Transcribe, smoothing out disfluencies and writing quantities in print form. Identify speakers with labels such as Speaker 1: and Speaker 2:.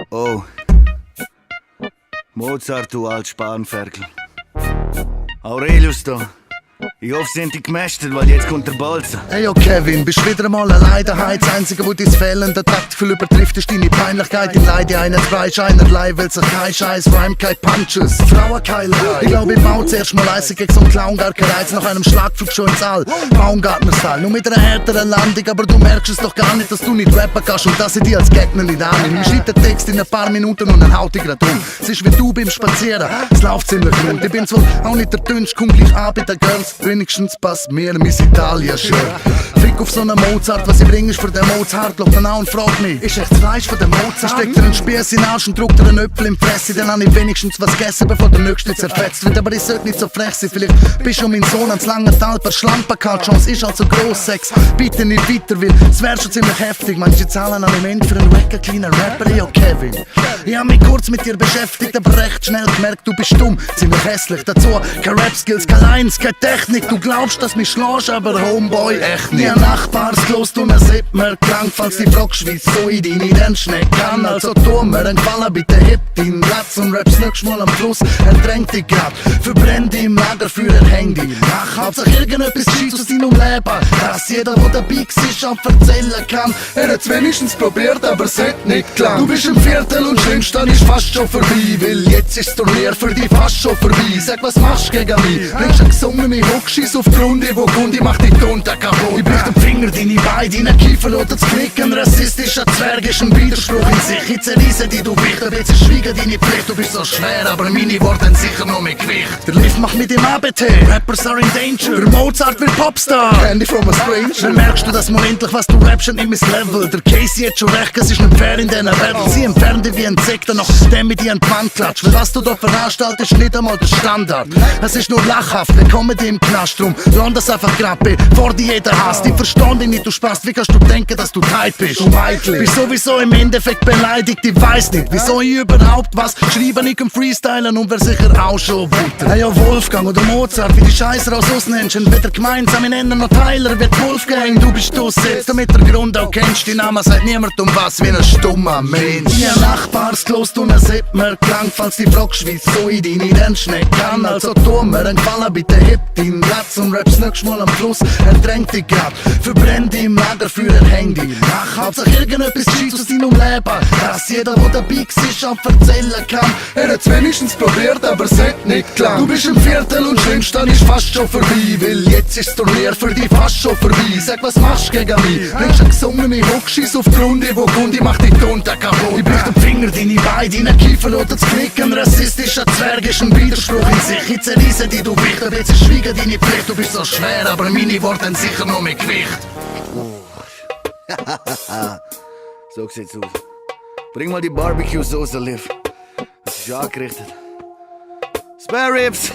Speaker 1: Oh. Mozart, du Altspanferkel. Aurelius da. Ich hoffe, sie sind die gemästet, weil jetzt kommt der Balzer.
Speaker 2: Hey yo Kevin, bist wieder mal allein daheim. Das Einzige, wo dein fehlende Taktgefühl übertrifft, ist deine Peinlichkeit. In Leide einen Fleisch, einerlei, will sich kein Scheiß, Rhyme, kein Punches, Frauenkeilerei. Ich glaube, ich baue zuerst mal leise gegen so einen Clown, gar kein Reiz. Nach einem Schlagflug schon ins All, Baumgartner-Style. Nur mit einer härteren Landung, aber du merkst es doch gar nicht, dass du nicht rappen kannst und dass ich dich als Gegner nicht annehme. Ich schreibe den Text in ein paar Minuten und dann haut ich grad um. Es ist wie du beim Spazieren, es läuft ziemlich rund. Ich bin zwar auch nicht der Dünnste, komm gleich an bei den Girls. Wenigstens passt mir mein Italien-Shirt. Fick auf so einen Mozart, was ich bring ist für den Mozart. Schaut dann an und fragt mich, ist echt das Fleisch von dem Mozart? Steckt dir einen Spieß in den Arsch und drückt dir einen Öpfel in die Fresse. Dann hab ich wenigstens was gegessen, bevor der Nächste zerfetzt wird. Aber ich sollte nicht so frech sein, vielleicht bist du mein Sohn ans lange Tal per Schlampen gehabt. Chance ist also gross, Sex, bitte nicht weiter, weil es wär schon ziemlich heftig. Manche zahlen an dem Ende für einen wacker kleinen Rapper, yo Kevin. Ich hab mich kurz mit dir beschäftigt, aber recht schnell gemerkt, du bist dumm, ziemlich hässlich. Dazu kein Rap-Skills, kein Lines, keine Technik. Du glaubst, dass mich schlägst, aber Homeboy, echt nicht. Ein Nachbarslos, du mir sieht mir krank, falls die Frage wieso ich dich nicht entschnecken kann. Also tu mir einen Gefallen, bitte heb deinen Platz und raps nächstes Mal am Fluss. Ertränk dich grad, verbrenn dich im Lagerfeuer, häng dich. Mach hauptsächlich irgendetwas Gescheites aus deinem Leben, dass jeder, der dabei ist, auch erzählen kann. Er hat's wenigstens probiert, aber es hat nicht gelangt. Du bist im Viertel und schwimmst, dann ist fast schon vorbei, weil jetzt ist das Turnier für dich fast schon vorbei. Sag, was machst du gegen mich? Bringst einen gesungenen Hochschiss auf die Runde, wo Gundi macht dich drunter kaputt. Ich brich den Finger, deine Beine, deinen Kiefer oder das Knick. Ein rassistischer Zwerg ist ein Widerspruch in sich. Ich zerreisse dich, du Wicht, ein bisschen schweigen deine Pflicht. Du bist so schwer, aber meine Worte haben sicher noch mehr Gewicht. Der Lift macht mit dem ABT, Rappers are in danger. Der Mozart will Popstar, Candy from a Stranger. Dann merkst du das mal endlich, was du rappst und nicht mein Level. Der Casey hat schon recht, es ist nicht fair in diesen Battles. Sie entfernen dich wie ein Sektor, nachdem mit dir an die Wand klatscht. Weil was du da veranstaltest, ist nicht einmal der Standard. Es ist nur lachhaft, wir kommen dir im Knast rum. Lass das einfach grappe, vor dir jeder hasst. Ich verstand dich nicht, du Spaß, wie kannst du denken, dass du tight bist? Du Weitli, bist sowieso im Endeffekt beleidigt, ich weiß nicht, wieso ich überhaupt was schreibe, ich kann freestylen und wär sicher auch schon weiter. Hey, ja, Wolfgang oder Mozart, wie die Scheiße raus ausnennst, entweder gemeinsam in Nennen noch Tyler wird Wolfgang, du bist du selbst, damit der Grund auch kennst, die Namen sagt niemand um was, wie ein stummer Mensch. Ja, Nachbarslos, du mir sieht mir krank, falls die fragst, wieso ich dich nicht entschnecken kann. Also tu mir einen Gefallen, bitte heb deinen Platz und raps nächstes Mal am Fluss. Ertränk dich grad, verbrenn dich im Lagerfeuer, häng dich. Mach hauptsächlich irgendetwas Gescheites aus deinem Leben, dass jeder, der dabei ist, auch erzählen kann. Er hat's wenigstens probiert, aber es hat nicht gelangt. Du bist im Viertel und schwimmst, dann ist fast schon vorbei, weil jetzt ist das Turnier für dich fast schon vorbei. Sag, was machst du gegen mich? Bringst einen gesungenen Hochschiss auf die Runde, wo Gundi macht dich drunter kaputt. Ich brich den Finger, deine Beine, deinen Kiefer oder das Knick. Ein rassistischer Zwerg ist ein Widerspruch in sich. Ich zerreisse dich, du Wicht, ein bisschen schweigen deine Pflicht. Du bist so schwer, aber meine Worte haben sicher noch mehr Gewicht.
Speaker 1: So sieht's aus. Bring mal die Barbecue-Soße, Liv. Das ist angerichtet. Spare Ribs!